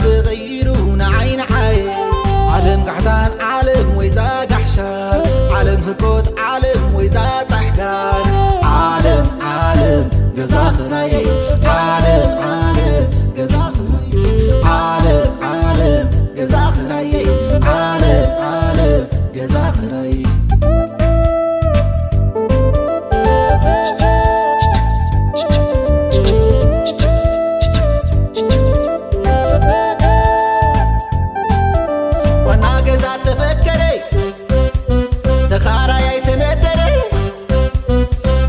ተቐይሩ ንዓይ ንዓይ ዓለም ጋሕታን ዓለም ወይ ዛጋሕሻር ዓለም ህኮት ዓለም ወይ ዛጻሕጋር ዓለም ዓለም ገዛ ኽራየ ዓለም ዓለም ገዛ ኽራየ ዓለም ዓለም ገዛ ኽራየ ዓለም ዓለም ገዛ ኽራየ ዋና ገዛ ተፈከረ ተኻራያይ ተነደረ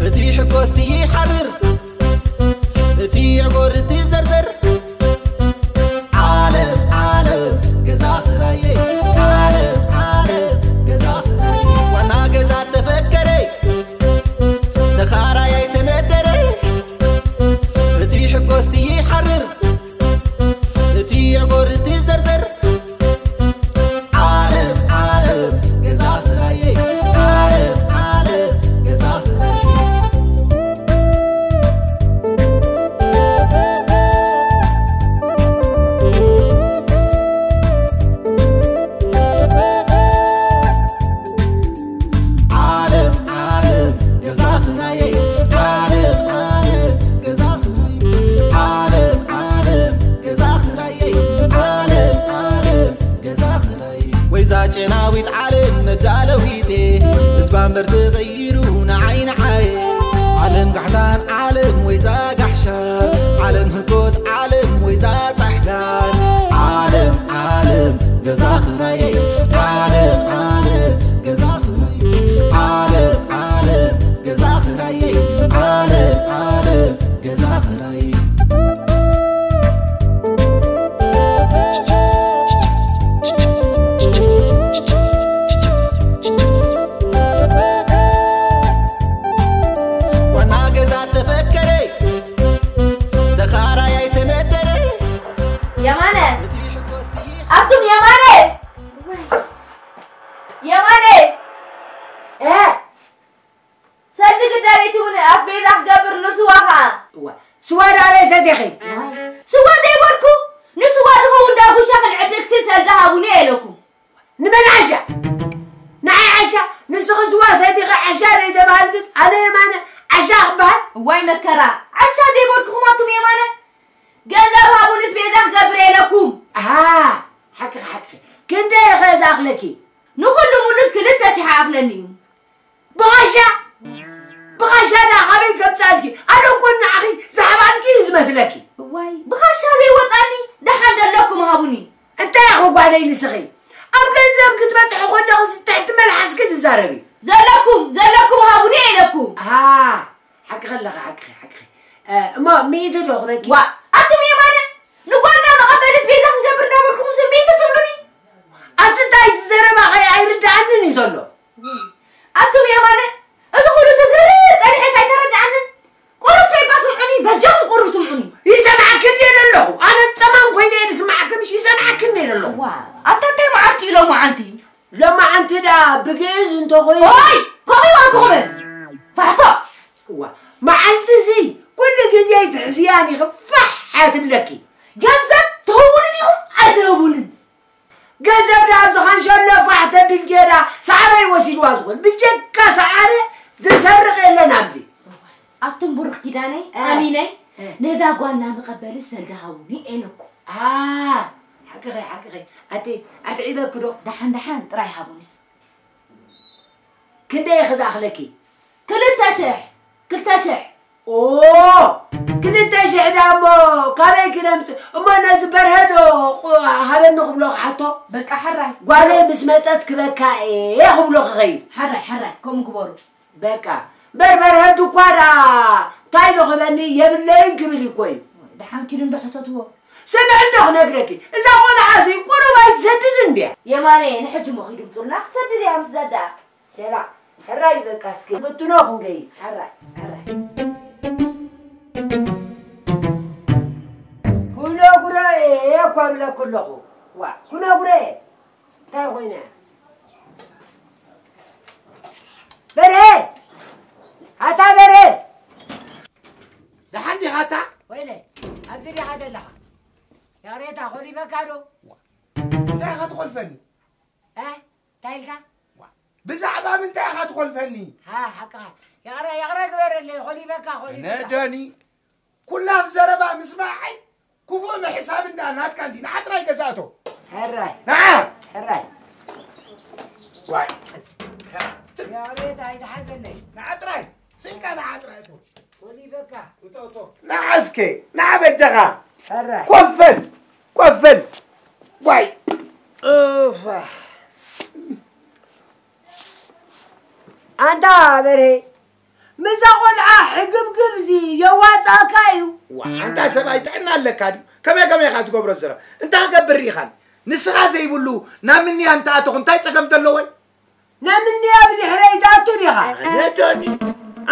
እቲ ሕኮስቲ ይሓርር እቲ የጎር እቲ ዘርዘር ዓለም ዓለም ገዛ ኽራየ ዓለም ዓለም ገዛ ኽራየ ዋና ገዛ ተፈከረ ተኻራያይ ተነደረ እቲ ሕኮስቲ ይሓርር እቲ የጎር እቲ ዘርዘር ዓለም ዓለም ገዛ ኽራየ ዓለም ዓለም ገዛ ኽራየ ዓለም ዓለም ገዛ ኽራየ ዓለም ዓለም ገዛ ኽራየ ዓለም ዓለም ገዛ ኽራየ ዓለም ዓለም ገዛ ኽራየ ወይዛ ጨናዊት ዓለም መዳለዊቴ ህዝባ እምበር ተቐይሩ ንዓይ ንዓይ ዓለም ጋሕታን ዓለም ወይዛ ጋሕሻር ዓለም ህኮት ዓለም ወይዛ ጻሕጋር ዓለም ዓለም ገዛ ኽራየ ዓለም ዓለም ገዛ ኽራየ ዓለም ዓለም ገዛ ኽራየ ዓለም ዓለም ገዛ ኽራየ ዋና ገዛ ተፈከረ ተኻራያይ ተነደረ የማነ ኣቱም የማነ የማነ እ ሰልዲ ግዳሪት እውን ኣስቤዛ ክገብር ንስዋ ኸዓ እዋ ስዋ ዶ ኣበይ ሰቲኺ ስዋ ዘይበልኩ ንስዋ ዝኸውን ዳጉሻ ክንዕድግሲ ሰልዲ ሃቡኒ ኢለኩም ንመን ዓሻ ንዓይ ዓሻ ንስኺ ስዋ ሰቲኺ ዓሻ ዘይተባሃልክስ ኣነ የማነ ዓሻ ክበሃል እዋይ መከራ ዓሻ ዘይበልኩኹም ኣቱም የማነ ገንዘብ ሃቡንስ ቤዛ ክገብር ኢለኩም ኣሃ ሓቅኺ ሓቅኺ ክንደይ ኢኸ ዝኣኽለኪ ንኹሉ ሙሉስ ክልተ ሽሕ ኣኽለኒ እዩ ብቓሻ ብቓሻ ዳ ካበይ ከምጻልኪ ኣነ እኮ ንዓኺ ዝሓባልኪ እዩ ዝመስለኪ እዋይ ብኻሻ ዘይወጻኒ ደሓን ደለኩም ሃቡኒ እንታይ ኢኺ ጓለይ ንስኺ ኣብ ገንዘብ ክትበጽሒ ከለኺ ትሕቲ መልሓስኪ ትዛረቢ ዘለኩም ዘለኩም ሃቡኒ ኢለኩም ኣሃ ሓቂ ከለኺ ሓቂ ሓቂ እሞ ሚእቲ ዶ ክበኪ ዋ ኣቱም የማነ ንጓልና መቐበሊ ኣስቤዛ ክንገብር እንዳበልኩኹም ስሚዒት ትብሉኒ ኣቲ እንታይ እቲ ዘረባኸ ኣይርድኣንን እዩ ዘሎ ኣቱም የማነ እዚ ኩሉ ትዝርር ጸኒሐስ ኣይተረድኣንን ቁሩብ ተይባ ስምዑኒ በጃኹም ቁሩብ ስምዑኒ ይሰምዓኪ እንድየ ዘለኹ ኣነ ጸማም ኮይነ እየ ዝስምዓኪ ምሽ ይሰምዓኪ እንድየ ዘለኹ ዋ ኣታ እንታይ መዓልቲ እዩ ሎማዓንቲ ሎማዓንቲ ደኣ ብግእዝ እንተኾይኑ ኦይ ከምኡ ይበልኩኹም ፋሕቶ እዋ መዓልቲ እዚ ኩሉ ግዜ ኣይትሕዝያን ኢኺ ፋሕ እያ ትብለኪ ገንዘብ ትህቡንን ኢኹም ኣይትህቡንን ገንዘብ ደኣ ኣብዚ ካንሸሎ ፋሕ ተቢል ጌዳ ሰዓረይ ወሲድዋ ዝኾን ብጀካ ሰዓረ ዝሰርቕ የለን ኣብዚ ኣቱም ብሩኽ ኪዳነይ ኣሚነይ ነዛ ጓልና መቐበሊ ሰልዲ ሃቡኒ ኤለኩ ሓቅኺ ሓቅኺ ኣቲ ኣትዒበኪ ዶ ደሓን ደሓን ጥራይ ሃቡኒ ክንደይ ኢኺ ዝኣኽለኪ ክልተ ሽሕ ክልተ ሽሕ ኦ ክልተ ሽሕ ዳ እሞ ካበይ ክነምፅ እሞ ነዚ በርሀ ዶ ሃበኒ ክብሎ ክሓቶ በቃ ሕራይ ጓለይ ምስ መፀት ክበካ እየ ክብሎ ክኸይድ ሕራይ ሕራይ ከምኡ ግበሩ በቃ በርበርሀ ድኳ ዳ እንታይ ዶ ክበኒ የብለይን ክብል እኮ እዩ ደሓን ኪዱ እንዶ ሕተትዎ ስምዕ እንዶ ክነግረኪ እዛ ቆልዓ እዚ ቁሩብ ኣይትሰድድን እንድያ የማነ ንሕጂ ሞ ኪዱ ምፁልና ክትሰድድ እያ ምስ ደዳ ሴላ ሕራይ በቃ እስኪ ፍትኖ ክንገይ ሕራይ ሕራይ ኩነጉረ እየ እኮ እብለኩ ኣለኹ ዋ ኩነጉረ እንታይ ኮይነ በርሀ ኣታ በርሀ ደሓን ዲኻ ኣታ ወይለ ኣብዚ ዲኻ ዘለኻ ያሬታ ኾሊፈካ ዶ? እንታይ ኢኻ ትኾልፈኒ? እ? እንታይ ኢልካ? ብዛዕባ ምንታይ ኢኻ ትኾልፈኒ? ሓቅኻ። ይቕረ ይቕረ ግበረለይ፣ ኾሊፈካ ኾሊፈካ። ነደኒ ኩላፍ ዘረባ ምስማዓይ ክፉእ ምሕሳብ እንዳ ናትካ እንዲ ንዓ ጥራይ ገዛእቶ። ሕራይ ንዓ ሕራይ። ዋይ ያሬታ ኣይትሓዘለይ። ንዓ ጥራይ ስኢንካ ንዓ ጥራይ እቶ። ኾሊፈካ። እቶ እቶ። ንዓ እስከ ንዓ በጃኻ። ሕራይ። ኮፈል ኮፈል። ዋይ ኡፋ። ኣንታ በርሄ፣ ምዛ ቆልዓ ሕግብግብ እዚ የዋጻእካ እዩ። ዋ ኣንታ ሰብኣይ ጥዕና ኣለካ ድዩ? ከመይ ከመይ ኢኻ ትገብሮ ዝረብ? እንታይ ክገብር ርኢኻኒ? ንስኻ ዘይብሉ ናብ ምንያ እንተኣተኹ እንታይ ጸገም ዘለዎይ? ናብ ምንያ ብድሕረይ ትኣቱ ዲኻ? ኣነ ዶኒ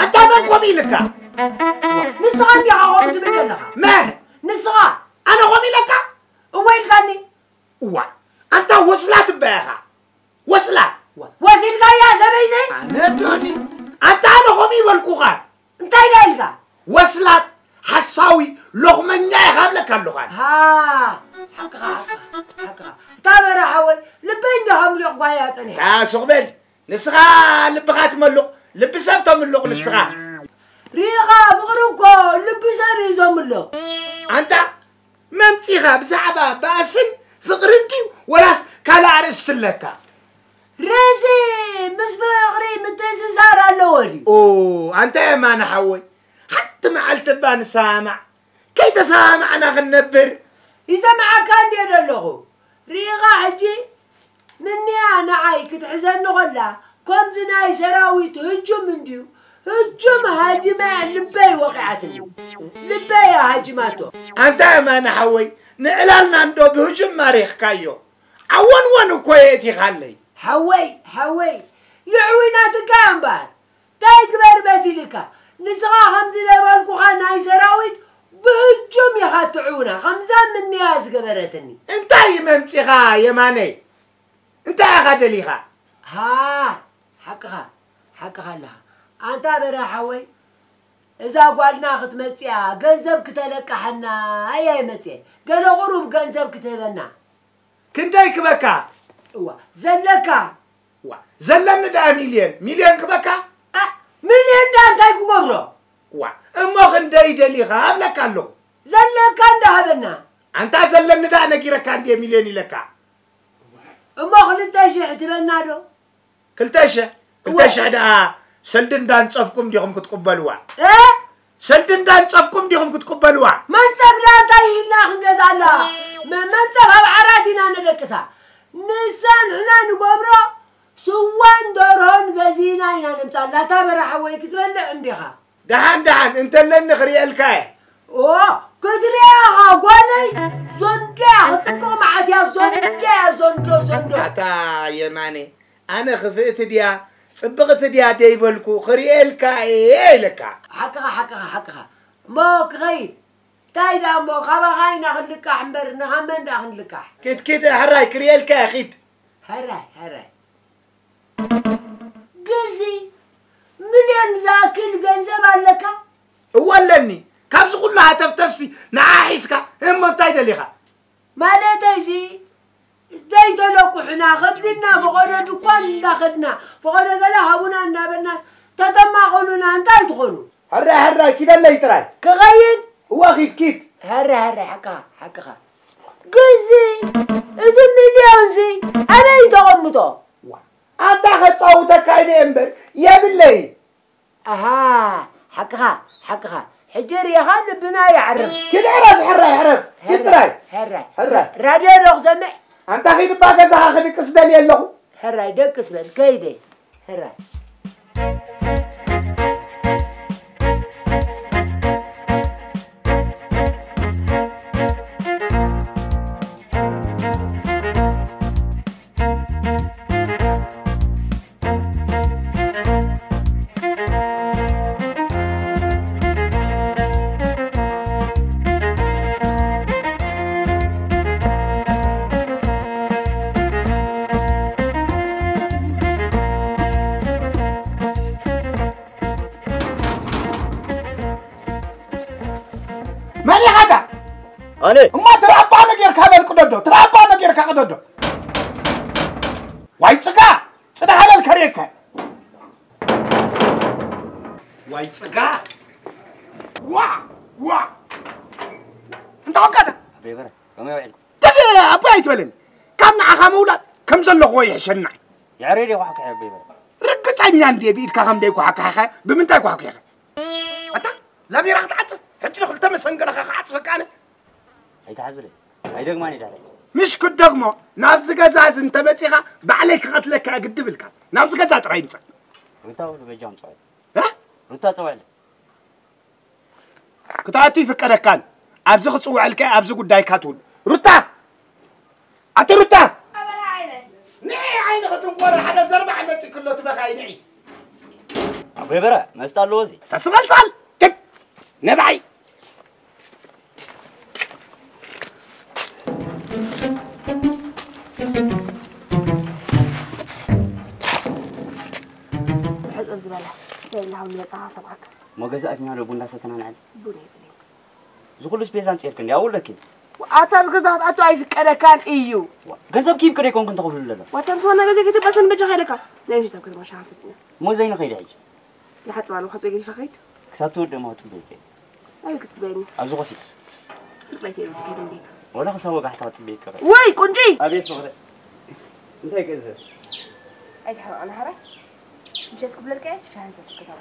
ኣንታ መን ኮም ኢልካ? ንስኻ እንዲኻ ከምኡ ትብል ዘለኻ። መ ንስኻ ኣነ ኮም ኢለካ? እወ ኢልካኒ። እዋ ኣንታ ወስላ ትበያኻ። ወስላ ወሲድካያ ሰበይተይ? ኣነ ዶኒ ኣንታ ኣነ ኾም ይበልኩኻ። እንታይ ዳ ኢልካ? ወስላት ሓሳዊ ሎኽመኛ ኢኻ ብለካ ኣለኹ ኣነ። ሓቅኻ ሓቅኻ ሓቅኻ። እታ በራ ሓወይ ልበይ እንዲኻ ምልቕ ጓያ ጸኒሐ። እታ ሱቕ በል ንስኻ ልብኻ ትመልቕ ልቢ ሰብ ተምልቕ ንስኻ። ሪኢኻ ፍቕሪ እኮ ልቢ ሰብ እዩ ዘምልቕ። ኣንታ መምጺኻ ብዛዕባ ባእስን ፍቕርን ድዩ ወላስ ካልእ ኣርእስቲ ኣለካ? ርእሲ ምስ ፍቕሪ ምትእስሳር ኣለዎ ድዩ? ኦ ኣንታ የማነ ሓወይ ሓንቲ መዓልቲ እባ ንሰማማዕ ከይተሰማማዕና ክንነብር። ይሰምዓካ እንድየ ዘለኹ ርኢኻ ሕጂ ምንያ ንዓይ ክትሕዘኒ ኸላ ከምዚ ናይ ሰራዊት ህጁም እንድዩ ህጁም ሃጂመ ልበይ ወቒዓትኒ ልበይ እያ ሃጂማቶ። ኣንታ የማነ ሓወይ ንዕላልና እንዶ ብህጁም ማሪኽካዮ ዓወንወን እኮ የእቲኻለይ። ሓወይ ሓወይ የዕዊናትካ እምበኣር ታይ ግበር መሲልካ ንስኻ ከምዚ ለበልኩኻ ናይ ሰራዊት ብህጁም ኢኻ ትዕውና ከምዛ ምንያ ዝገበረትኒ። እንታይ መምጺኻ የማነይ እንታይ ኢኻ ደሊኻ? ሃ ሓቅኻ ሓቅኻ ኣለኻ ኣንታ በራ ሓወይ እዛ ጓልና ክትመጽያ ገንዘብ ክተለቃሓና እያ ይመጽየ ገለ ቁሩብ ገንዘብ ክትህበና። ክንደይ ክበካ? እዋ ዘለካ ዘለኒ ደኣ ሚልዮን ሚልዮን ክበካ። ሚልዮን ደኣ እንታይ ክገብሮ? ዋ እሞ ክንደይ ደሊኻ ኣብለካ ኣለኹ። ዘለካ እንዳሃበና። ኣንታ ዘለኒ ደኣ ነጊረካ እንድየ ሚልዮን ኢለካ። እሞ ክልተ ሽሕ ትበና ዶ? ክልተ ሽሕ ክልተ ሽሕ ደኣ ሰልዲ እንዳንጸፍኩም ዲኹም ክትቅበልዋ? ሰልዲ እንዳንጸፍኩም ዲኹም ክትቅበልዋ? መንጸፍ ደኣ እንታይ ኢልና ክንገዝኣላ? መ- መንጸፍ ኣብ ዓራት ኢና ነደቅሳ። ንሳ ንሕና ንገብሮ ስዋን ደርሆን ገዚእና ኢና ነምጻላ። እታ በራሓ ወይ ክትበልዕ እንዲኻ። ደሓን ደሓን እንተለኒ ክርእየልካ እየ። ኦ ክትርእያ ኢኻ ጓለይ። ዞንዶ እያ ክጽብቕ መዓት እያ ዞንዶ እያ ዞንዶ ዞንዶ። ኣታ የማነ ኣነ ክፍእቲ ድያ ጽብቕቲ ድያ ደይበልኩ ክርእየልካ እየ ኢለካ። ሓቅኻ ሓቅኻ ሓቅኻ እሞ ክኸይድ እንታይ ደኣ እሞ ካባኻ ኢና ክንልቃሕ እምበር ንኻብ መን ደኣ ክንልቃሕ። ኪድ ኪድ ሕራይ ክርእየልካ እየ ኺድ። ሕራይ ሕራይ ግዚ ሚልዮን ዝኣክል ገንዘብ ኣለካ? እወ ኣለኒ ካብዚ ኩሉ ሃተፍተፍሲ ንዓ ሒዝካ እሞ እንታይ ደሊኻ? ማለተይሲ ዘይተለቁሕና ከምዚና ፈቐዶ ድኳን እንዳኸድና ፈቐዶ ገለ ሃቡና እንዳበልና ተተማቐሉና እንታይ ትኾኑ? ሕራይ ሕራይ ኪደለይ ጥራይ። ክኸይድ? እወ ኪድ ኪድ። ሕራይ ሕራይ ሓቅኻ ሓቅኻ። ግዚ እዚ ሚልዮንዚ ኣበይ ተቐምጦ? ኣንታ ከጻውተካ ኢለ እምበር የብለይ። ኣሃ ሓቅኻ ሓቅኻ ሕጂ ርኢኻ ልብና ይዓርፍ። ኪድ ዕረፍ ሕራይ ዕረፍ ኪድ ጥራይ። ሕራይ ሕራይ ራድዮ ዶ ክሰምዕ? ኣንታ ኺድ እባ ገዛኻ ክድቅስ ደልየ ኣለኹ። ሕራይ ደቅስ በል ከይደ። ሕራይ መን ኢኻ ኣታ? ኣነ እሞ ትረኣባ ነገር ቅደዶ፣ ትራባ ነገርካ ቅደዶ። ዋይ ጽጋ፣ ጽዳ ሃለል ከሬከ። ዋይ ጽጋ። ዋ፣ ዋ። እንታ ወቀደ። ኣበይ በረ፣ ከመይ ውዒልኩም? ተደ ኣቦይ ኣይትበለኒ። ካብ ንዓኻ ምውላድ ከም ዘለኹዎ ይሕሸና። የዕሬ ዲኹ ሓቂ ኣበይ በረ? ርግጸኛ እንድየ ብኢድካ ከም ደይኳሓካሕካ፣ ብምንታይ ኳሕኩሕካ? ኣታ፣ ላቢራ ክትዓጽፍ፣ ሕጂ ንኽልተ መሰንገለኻ ክዓጽፈካ ኣነ። ኣይትሓዙለይ። ኣይደግማን እዩ ዳሕራይ። ምሽ ክትደግሞ፣ ናብዚ ገዛ እዚ እንተመጺኻ፣ ባዕለይ ክቐትለካ እየ ግድብ ኢልካ። ናብዚ ገዛ ጥራይ ምጻእ። ሩታ ውዕሉ በጃ ምጽዋዕ። እ? ሩታ ጸውዕለ። ክትኣቱ ይፍቀደካን። ኣብዚ ክጽውዐልካ እየ፣ ኣብዚ ጉዳይካ ትውል። ሩታ! ኣቲ ሩታ! ኣበራ ዓይነ። ንዒ ዓይኒ ክትንቆር ሓደ ዘርባዕ መጺ ክሎ ትበኻይ ንዒ። ኣቦይ በረ፣ መስጣ ኣለዎ እዚ። ተስበልጻል! ትክ! ነባይ! ሕጽር ዝበለ። እንታይ ኢልካ ንመጻኻ ሰምዓካ? እሞ ገዛ ኣቲና ዶ ቡን ዳሰተና ንዕል? ቡን የብለይ። እዚ ኩሉ ስፔዛ ኣምፅኤልክ እንዲ ኣብኡ ኣለኪ። ኣታ ኣብ ገዛ ክትኣቱ ኣይፍቀደካን እዩ። ዋ፣ ገንዘብ ኪብ ቅደ ኮንክ እንተኽፍሉ ለሎ። ዋታ ምስ ዋና ገዛ ከይትበሰን በጃ ከይለካ። ናይ ምሽት ኣብ ከተማ ሻሃ ሰቲና። እሞ ዘይነ ከይደ ሕጂ? ይሓፅብ ኣለኹ፣ ሓፅበ ገዲፈ ከይድ። ክሳብ ትወድእ እሞ ክፅበየኪ እየ። ኣበይ ክትፅበየኒ? ኣብዚ ኮፍ ኢለ። ትርፅበይቲ እየ፣ ከይድ እንዴት? ወላ ክሳብ ወጋሕታ ክፅበየኪ እየ። ወይ ቁንጪ! ኣቤት ፍቕረ። እንታይ ገንዘብ? ኣይትሕረቕ፣ ኣነ ሓራይ። ምሸት ክብለልካ እየ፣ ሻሂ ንሰቲ ከተማ።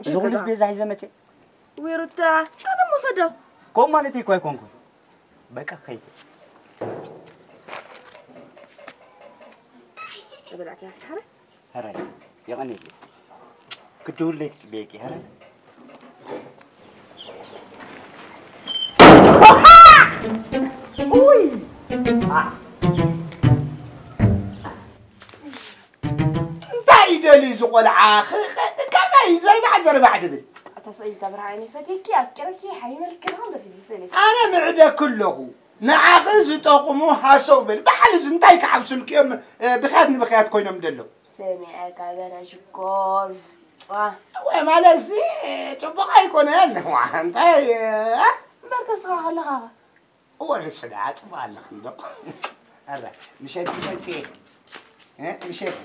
እዚ ኩሉ ስፔዛ ሒዘ መፅእ። ወይ ሩታ፣ እንታይ ደሞ ሰዶ? ከምኡ ማለተይ እኮ ኣይኮንኩን። በቃ ከይደ። ተበላዕኪ ሓራይ? ሕራይ፣ የቐንየለይ። ክድውለይ ክጽበየኪ፣ ሕራይ። ኡይ! ኣ! እንታይ ይደሊ እዚ ቆልዓ? ኽ-፣ ኽ-፣ ከመይ ዘርባዕ ዘርባዕ ድብል? ኣታ ስቕ ኢልካ ብርሃነይ፣ ፈትየኪ፣ ኣፍቂረኪ፣ ሓቢበልኪ፣ ድኹም ደስ ይብል ስእሊ። ኣነ ምዕደኪ ኣለኹ። ንዓኺ ዝጠቕሙ ሃሰው በል። ብሓልዚ እንታይ ክሓብሱልኪ እዮም፣ እ፣ ብኽያት ንብኽያት ኮይኖም ዘለዉ? ሰሚዐካ በረ ሽኮር። ዋ። እወ፣ ማለትሲ፣ ጽቡቕ ኣይኮነን። ዋ፣ እንታይ፣ እ፣ እምበር ተስኻ ከለኻ ኸ? እወ፣ ንሱ ደኣ ጽቡቕ ኣለኽን ዶ? ኣረ፣ ምሸት ክመጽእ እየ። እ፣ ምሸት።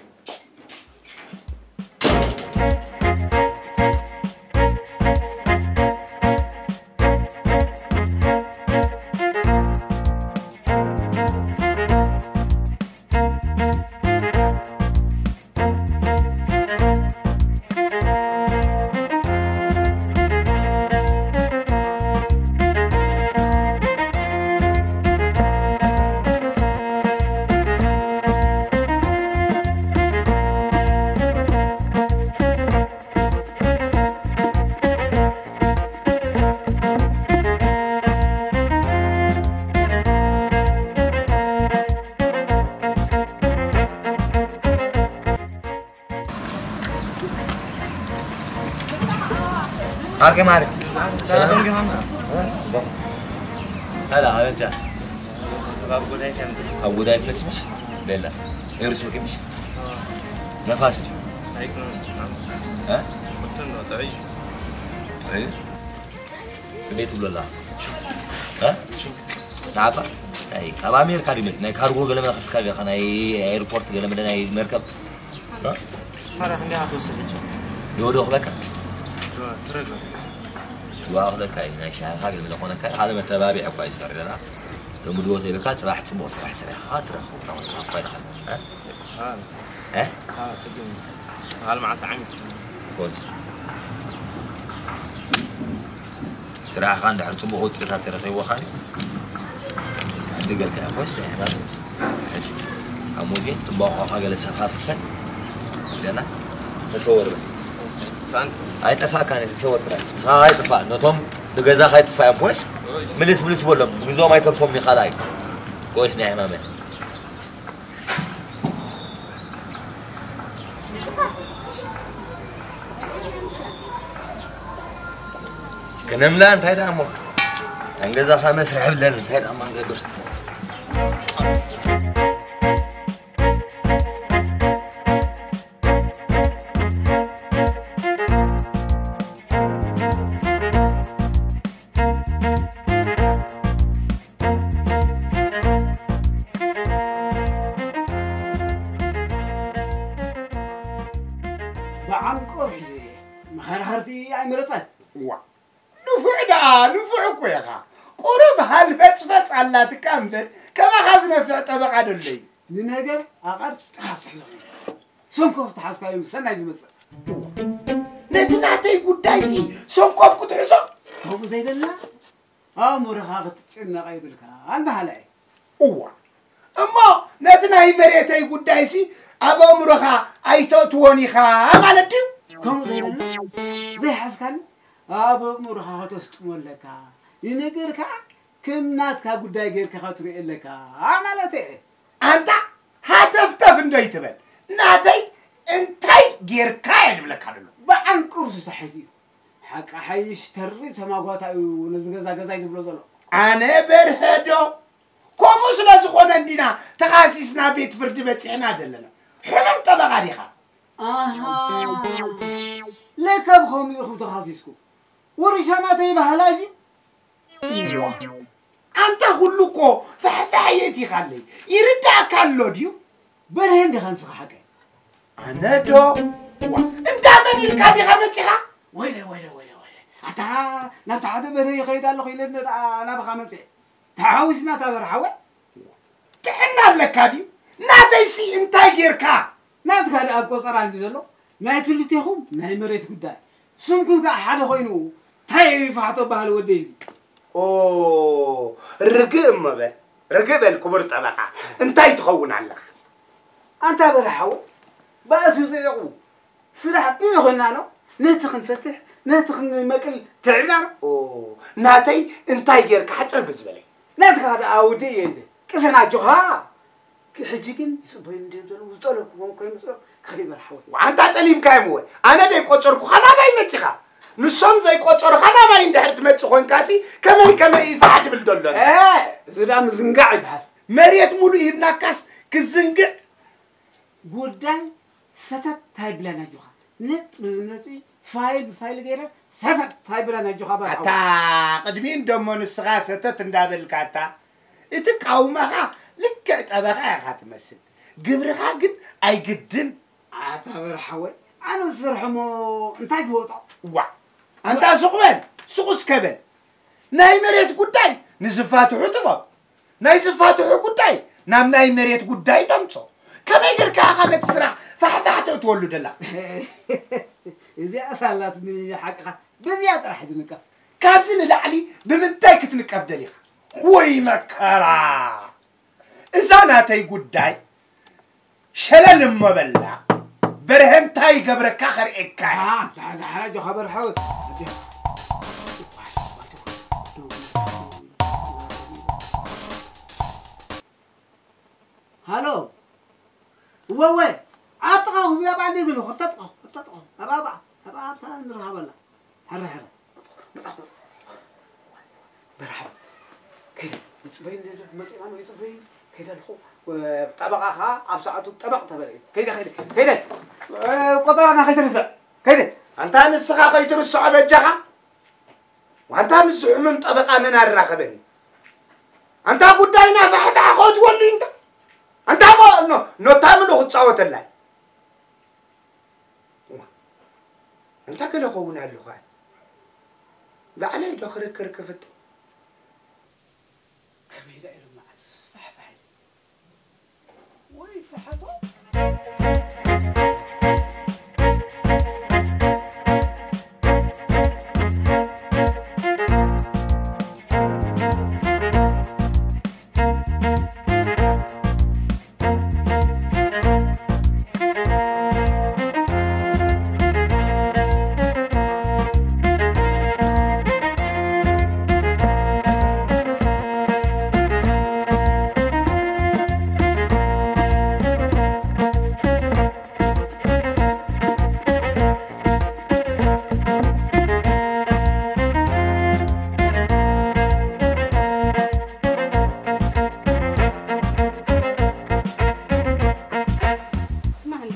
ኣርገ ማሪ። ሰላም። ሄላ፣ ኣበንቻ። ኣብ ጉዳይ ከምት። ኣብ ጉዳይ ትመጽእ ምሽ? ቤላ። ኤርሶ ኪምሽ? ነፋስ። ኣይኩን። እ? ኩቱን ነው፣ ጥዑይ። ጥዑይ? እንዴት ብሎላ? እ? ንዓባ? ናይ፣ ካብ ኣሜሪካ ድመጽእ፣ ናይ ካርጎ ገለ መለ ከፍካ ዲኻ፣ ናይ ኤርፖርት ገለ መለ ናይ መርከብ? እ? ታዲያ ክንደይ ክትወስድ ሕጂ? ዶ ዶ ክበካ? ዶ፣ ትረግበ። ዋ ክለካ እዩ፣ ናይ ሻሂ ካርድ ዝለኾነካ፣ ሓደ መተባቢዕ እኳ እዩ ዝሰርሕ ዘላ። ሎሚ ድዎ ዘይብልካ፣ ጽባሕ ጽቡቕ ስራሕ ሰሪሕኻ ትረኽቦ፣ ናወስኻ እኳ ኢልኻ። እ? እ? እ? እ፣ ጽግም። በዓል መዓልቲ ዓሚት። ኮት። ስራሕኻ እንድሕር ጽቡቕ ውጽኢታት ተረኺብዎ ኸኣ፣ ዕድል ገልካ እያ። ኮይስ፣ ሕጂ ኣብ ሙዝየም ትምባኾኻ ገለ ሰፋፍፈን ገና ተሰወር በል። ፋን። ኣይጠፋእካን፣ ተሰወር ጥራይ። ንስኻ ኣይጥፋእ፣ ነቶም ብገዛኻ ኣይጥፋእ እዮም። ኮይስ፣ ምልስ ምልስ በሎም፣ ግዜኦም ኣይተርፎም እዩ ካልኣይ። ኮይስ፣ ናይ ሕማመ። ክንምላ እንታይ ደኣ እሞ? እተን ገዛኻ መስርሒ ብለን እንታይ ደኣ እሞ ንገብር? ዓንቆር ሒዘ መኸራኸርቲ ኣይመረጸን። ዋ፣ ንፉዕ ደኣ፣ ንፉዕ እኮ ኢኻ። ቁሩብ ሃልፈጽፈጽ ኣላትካ እምበር፣ ከማኻ ዝነፍዕ ጠበቓ ዶ ኣሎ እዩ? ንነገር ኣቐር ጥራሕ ትሕዞ። ሰንኮፍ ተሓዝካዮ ምስ ሰናይ ዝመጽእ። ነቲ ናተይ ጉዳይሲ ሰንኮፍ ክትሕዞ? ከምኡ ዘይበልና፣ ኣእምሮኻ ክትጭነቕ የብልካን በሃላይ። እዋ፣ እሞ ነቲ ናይ መሬተይ ጉዳይሲ ኣብ ኣእምሮኻ ኣይተእትዎን ኢኻ ማለት ድዩ? ከምኡ ዘይበልና፣ ዘይሓዝካኒ ኣብ ኣእምሮኻ ከተስጥሞ ኣለካ። ንነገር ከኣ ከም ናትካ ጉዳይ ጌርካ ክትሪኦ ኣለካ ማለት እየ። ኣንታ ሃተፍተፍ እንዶ ይትበል። ናተይ እንታይ ጌርካ እየ ድብለካ ደሎ። ብዓንቁርሱ ተሒዙ እዩ። ሓቂ ሓይሽ ተሪ ተማጓታ እዩ ነዚ ገዛ ገዛይ ዝብሎ ዘሎ። ኣነ በርሀዶ? ከምኡ ስለ ዝኾነ እንዲና ተኻሲስና ቤት ፍርዲ በጺሕና ዘለና። ሕመም ጠበቓ ዲኻ? ኣሃ። ለካ ብኸምኡ ኢኹም ተኻሲስኩም። ውርሻ ናተይ ባህላ ድዩ? ኣንታ ኩሉ እኮ ፋሕፋሕ የእቲኻለይ። ይርዳእካ ኣሎ ድዩ? በርሄ እንዲኻ ንስኻ ሓቀይ። ኣነ ዶ? ዋ፣ እንዳ መን ኢልካ ዲኻ መጺኻ? ወይለ፣ ወይለ፣ ወይለ፣ ወይለ። ኣታ ናብቲ ሓደ በርሄ ይኸይድ ኣለኹ ኢለ እንደ ደኣ ናባኻ መጽኤ። ተሓዊስና እታ በርሃ ወይ? ጥዕና ኣለካ ድዩ? ናተይሲ እንታይ ጌርካ? ናትካ ደኣ ኣብ ቆጸራ እንዲ ዘሎ ናይ ክልቴኹም ናይ መሬት ጉዳይ። ስምኩም ከኣ ሓደ ኮይኑ እንታይ እዩ ይፍሓቶ በሃሊ ወደይ እዚ? ኦ፣ ርግእ እሞ በል። ርግእ በል ክቡር ጠበቓ። እንታይ ትኸውን ኣለኻ? ኣንታ በርሃ ሓወይ፣ ባእሲ ጽዒቑ ስራሕ ብዘኾንና ነው። ነቲ ክንፈትሕ፣ ነቲ ክንመቅል ትዕብና ነው። ኦ፣ ናተይ እንታይ ጌርካ ሕጽር ብዝበለይ። ናትካ ደኣ ውድእ እየ እንደ። ቅሰን ኣጆኻ። ሕጂ ግን ይጽበዩኒ እንድዮም ዘለዉ፣ ዝጠለብኩዎም ከይመስሎም ክኽሪ በርሓወይ። ዋንታ ጠሊምካዮም እወ። ኣነ ደይቆጸርኩኻ ናባይ መጺኻ። ንሶም ዘይቆጸሩኻ ናባይ እንድሕር ትመጽእ ኾንካሲ ከመይ ከመይ እዩ ፋሕ ድብል ደሎ? እ፣ እዚ ደኣ ምዝንጋዕ ይበሃል። መሬት ሙሉእ ሂብናካስ ክዝንግዕ? ጉዳይ ሰተት ኣይብላን ኣጆኻ። ነጥቢ ብነጥቢ ፋይል ብፋይል ገይረ ሰተት ኣይብላን ኣጆኻ በርሓወይ። ኣታ ቅድሚኡ እንደሞ ንስኻ ሰተት እንዳበልካ ኣታ እቲ ቃውማኻ ልክዕ ጠበቓ ኢኻ ትመስል። ግብርኻ ግን ኣይግድን። ኣታ በርሓወይ፣ ኣነ ዝሰርሖ እሞ እንታይ ክወጾ? ዋእ! ኣንታ ሱቕ በል፣ ሱቕ እስከ በል። ናይ መሬት ጉዳይ ንዝፋትሑ ጥበብ፣ ናይ ዝፋትሑ ጉዳይ ናብ ናይ መሬት ጉዳይ ተምጾ። ከመይ ጌርካ ኢኻ ነቲ ስራሕ ፋሕፋሕ ተእትወሉ ደላ? እዚኣስ ኣላትኒ ሓቅኻ፣ በዚኣ ጥራሕ ዝንቀፍ። ካብዚ ንላዕሊ ብምንታይ ክትንቀፍ ደሊኻ? ወይ መከራ! እዛ ናተይ ጉዳይ ሸለል እሞ በላ። በርሀ እንታይ ይገብረካ ከርእየካ እየ። ደሓን፣ ደሓን፣ ደሓን፣ ኣጆኻ በርሀ። ሃሎ። እወ፣ እወ። ኣብ ጥቓኹም፣ ኣብ ኣደ ዘለኹ፣ ኣብታ ጥቓኹም፣ ኣብታ ጥቓኹም። ኣብ፣ ኣብ፣ ኣብ፣ ኣብታ ንረኻበላ። ሕረ፣ ሕረ። መጻ፣ መጻ። በርሃ። ከይደ። ይጽበይ እንደ መጺኦም ይጽበይ። ከይደ ኣለኹ። ጠበቓ ኸኣ ኣብ ሰዓቱ ጠበቕ ተበለ እዩ። ከይደ፣ ከይደ፣ ከይደ። እ፣ ቆጸራና ከይትርስዕ። ከይደ። ኣንታ ንስኻ ከይትርስዖ በጃኻ። ዋንታ ምስ ሕሙም ጠበቓ መን ኣራኸበኒ? ኣንታ ጉዳይና ፋሕፋሕ ከእትወሉ እዩ እንታ። ኣንታ ሞ-፣ ኖ-፣ ኖታ ምሉ ክትጻወተላ እዩ። እዋ፣ ኣንታ ገለ ኸውን ኣለኹ ኣነ። ባዕለይ ዶ ክርክር ክፍትን? ከመይ ደኣ ኢሉ መዓትስ ፋሕፋሕ ኢሉ? ወይ ፈሓቶ። ስማዕኒ፣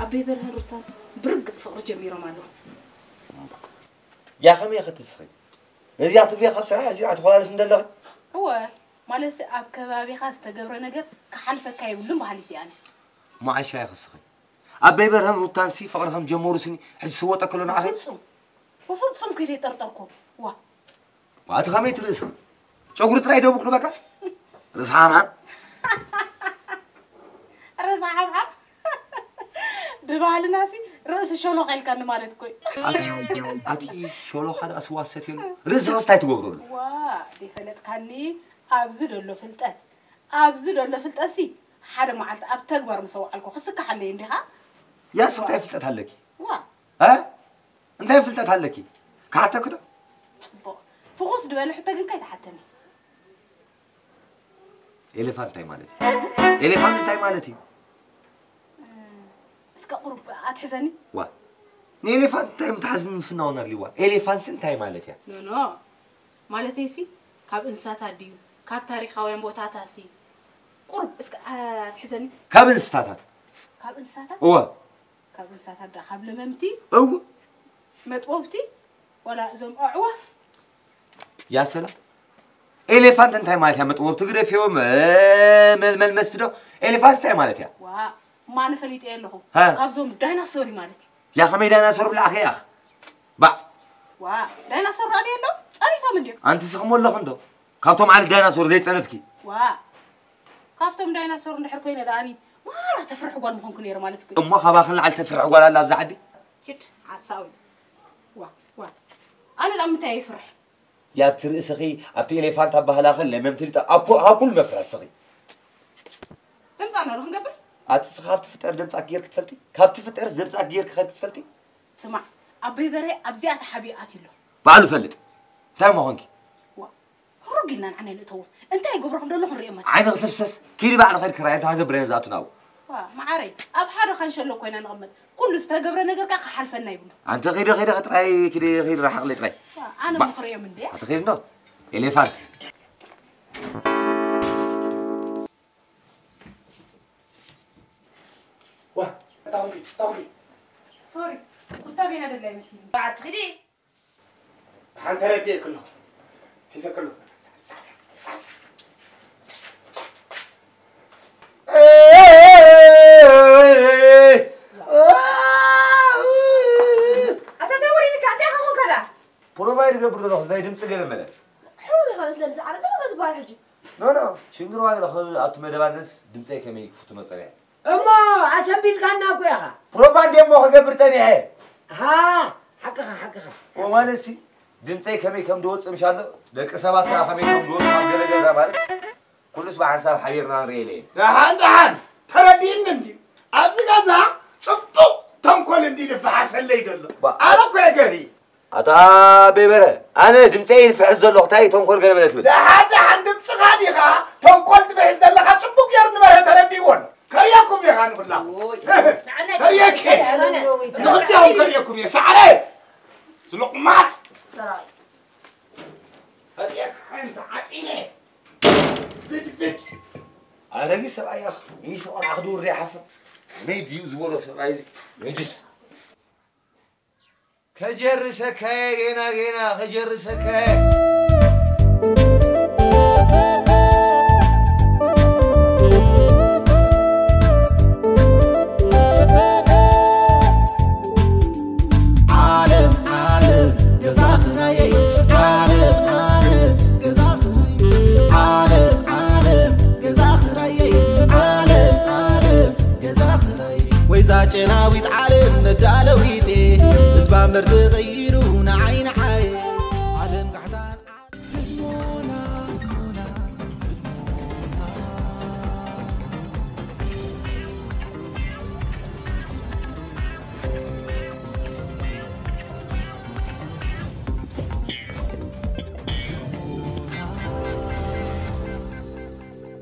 ኣቦይ በርሀን ሩታንስ ብርግጽ ፍቕሪ ጀሚሮም ኣለዉ። ያ ከመይ ክትስኺ? ነዚኣ ትብልያ ካብ ስራሕ ኣዚኣ ትኾላልፍ እንደለኺ? እወ፣ ማለትሲ ኣብ ከባቢኻ ዝተገብረ ነገር ክሓልፈካ የብሉን በሃሊት እየ ኣነ። መዓሻ ኢኺ ስኺ? ኣበይ በርሀን ሩታንሲ ፍቕሪ ከም ጀመሩ ስኒ ሕጂ ስወጠ ከሎ ንዓኺ? ብፍጹም፣ ብፍጹም ከይደ ይጠርጠርኩም። ዋ። ኣቲ ከመይ ትርእስ? ጨጉሪ ጥራይ ደቡክ ንበቃ። ርእሲ ሓምሓም። ርእሲ ሓምሓም። ብባህልና ሲ ርእሲ ሸሎኻ ኢልካኒ ማለት እኮ እዩ። ኣቲ፣ ኣቲ ሸሎኻ ደኣ ስዋ ሰትየሉ። ርእስኽስ እንታይ ትገብረሉ? ዋ፣ ደይፈለጥካኒ ኣብዚ ደሎ ፍልጠት። ኣብዚ ደሎ ፍልጠት ሲ ሓደ መዓልቲ ኣብ ተግባር ምስ ኣውዓልኩ ክስካሓለይ እንዲኻ? ያ ስኽታይ ፍልጠት ኣለኪ? ዋ። እ? እንታይ ፍልጠት ኣለኪ? ክሓተኪ ዶ? ጽቡቕ። ፍኹስ ዝበለ ሕቶ ግን ከይትሓተኒ። ኤሌፋንት እንታይ ማለት እዩ? ኤሌፋንት እንታይ ማለት እዩ? እስከ ቁሩብ ኣትሕዘኒ። ዋ። ንኤሌፋንት እንታይ ምትሓዝ ምፍናውን ኣድልይዋ? ኤሌፋንትስ እንታይ ማለት እያ? ኖ፣ ኖ። ማለተይሲ ካብ እንስሳታት ድዩ? ካብ ታሪኻውያን ቦታታት ድዩ? ቁሩብ እስከ ኣትሕዘኒ። ካብ እንስሳታት። ካብ እንስሳታት? እወ። ካብ እንስሳታት ዳ ካብ ለመምቲ? እወ። መጥቦብቲ? ዋላ እዞም ኣዕዋፍ? ያ ሰላም። ኤሌፋንት እንታይ ማለት እያ? መጥቦብቲ ግደፍዮ፣ መ-፣ መል-፣ መልመስቲ ዶ? ኤሌፋንት እንታይ ማለት እያ? ዋ፣ ማነ ፈሊጠ ኣለኹ። ሃ። ካብዞም ዳይናሶር እዩ ማለት እዩ። ያ ከመይ ዳይናሶር ብላዕኺ ያኽ? ባዕ። ዋ፣ ዳይናሶር ዶ ኣሎ? ጸኒቶም እንድዮም። ኣንቲ ስኽሞ ኣለኹ እንዶ? ካብቶም ዓሌት ዳይናሶር ዘይጸነትኪ? ዋ፣ ካብቶም ዳይናሶር እንድሕር ኮይነ ደኣኒ ማራ ተፍርሕ ጓል ምኾንኩ ነይረ ማለት እኮ እዩ። እሞ ካባኺ ንላዕሊ ተፍርሕ ጓል ኣላ ኣብዚ ዓዲ? ጅድ፣ ሓሳዊ። ዋ፣ ዋ። ኣነ ደኣ ምንታይ ይፍርሕ? ያብቲ ርእስኺ፣ ኣብቲ ኤሌፋንት ኣባህላኽን ለመምቲ ልጠ-፣ ኣብ ኩ-፣ ኣብ ኩሉ መፍረስኺ። ድምፃና ዶ ክንገብር? ኣቲ እስኺ ካብ ትፍጠር ድምፃኪ ጌርኪ ትፈልጢ? ካብ ትፍጠርስ ድምፃኪ ጌርኪ ኸድኪ ትፈልጢ? ስማዕ፣ ኣቦይ በርሀ ኣብዚኣ ተሓቢኡ ኣትዩ ኣሎ። ባዕሉ ፈልጥ። እንታይ ምኾንኪ? ዋ፣ ህሩግ ኢልና ንዓና ይንእተዎ። እንታይ ይገብሮ ከም ዘሎ ክንሪኦ መት-፣ ዓይንኺ ትፍሰስ። ኪዲ ባዕልኺ ኸድኪ ራይ፣ እንታይ ክገብር እየ ዝኣቱ ናብኡ? ዋ፣ መዓረይ፣ ኣብ ሓደ ካንሸሎ ኮይና ንቐመጥ። ኩሉ ዝተገብረ ነገር ከኣ ክሓልፈና ይብሉ። ኣንቲ ኺዲ፣ ኺዲ፣ ጥራይ ኪዲ፣ ኺዲ፣ ራሓቕሊ ጥራይ። ዋ፣ ኣነ ባ-፣ ምኽሪኦም እንድያ። ኣቲ ኺዲ እንዶ። ኤሌፋንት። ዋ፣ ታውቂ፣ ታውቂ። ሶሪ፣ ቁርታ ቤና ደላይ መስሊኒ። ኣቲ ኺዲ። ሓንቲ ረዲኤ ክለኹ። ሒዘ ክለኹ። ኣታ እንታይ ወሪድካ? እንታይ ኾንካ ደኣ? ፕሮቫይድ ገብር ዘለኹ ናይ ድምፂ ገለ መለ። ሕሙም ኢኻ መስለኒ፣ ሰዓረ እንታይ ወረ ትበሃል ሕጂ? ኖ፣ ኖ፣ ሽንግርዋ ኢለ ክኣቱ መደብ ኣለስ ድምፀይ ከመይ ክፍትኖ ፀኒሐ። እሞ ኣሰንቢድካና እኮ ኢኻ። ፕሮፓጋንዳ እሞ ክገብር ጸኒሐ። ሃ፣ ሓቅኻ፣ ሓቅኻ። ወማለሲ ድምፀይ ከመይ ከም ዝወፅእ ምሻሎ፣ ደቂ ሰባት ከዓ ከመይ ከም ዝወፅኡ ኣብ ገለ ገዛ ማለት፣ ኩሉስ ብሓንሳብ ሓቢርና ንርእየለ። ደሓን፣ ደሓን፣ ተረዲእኒ እንድዩ። ኣብዚ ገዛ ጽቡቕ ተንኮል እንድዩ ዝፈሓሰለይ ዘሎ። ባ- ኣነ እኮ እየ ገርሂ። ኣታ ቤበረ፣ ኣነ ድምፀይ ይፍሕስ ዘሎ፣ እንታይ ተንኮል ገለ መለ ትብል? ደሓን ደሓን ድምፅኻ ዲኻ ተንኮል ትፍሕስ ዘለኻ ፅቡቅ ገይሩ ንበርሀ ተረዲእዎ ኣሎ። ከርእየኩም እየ ኻን ኩላ። ኦይ፣ ንዓና ከርእየኪ። ንዓና ንኽልቲኦም ከርእየኩም እየ። ሳዕረ ዝልቁማት ሰራይ። ከርእየክ ሓንቲ ዓጢነ። ብድብድ። ኣረጊ ሰብኣይ ያኽ፣ ይህ ሰው ኣኽዱ ሪሓፍ። መይ ድዩ ዝበሎ ሰብኣይ እዚ? ነጅስ። ከጀርሰካየ ጌና ጌና ከጀርሰካየ። ዓለም ዓለም ገዛ ኽራየይ፣ ዓለም ዓለም ገዛ ኽራየይ፣ ዓለም ዓለም ገዛ ኽራየይ፣ ዓለም ዓለም ገዛ ኽራየይ። ወይዛ ጨናዊት ዓለም መዳለዊቴ፣ ህዝባ እምበር ተቐይሩ ንዓይ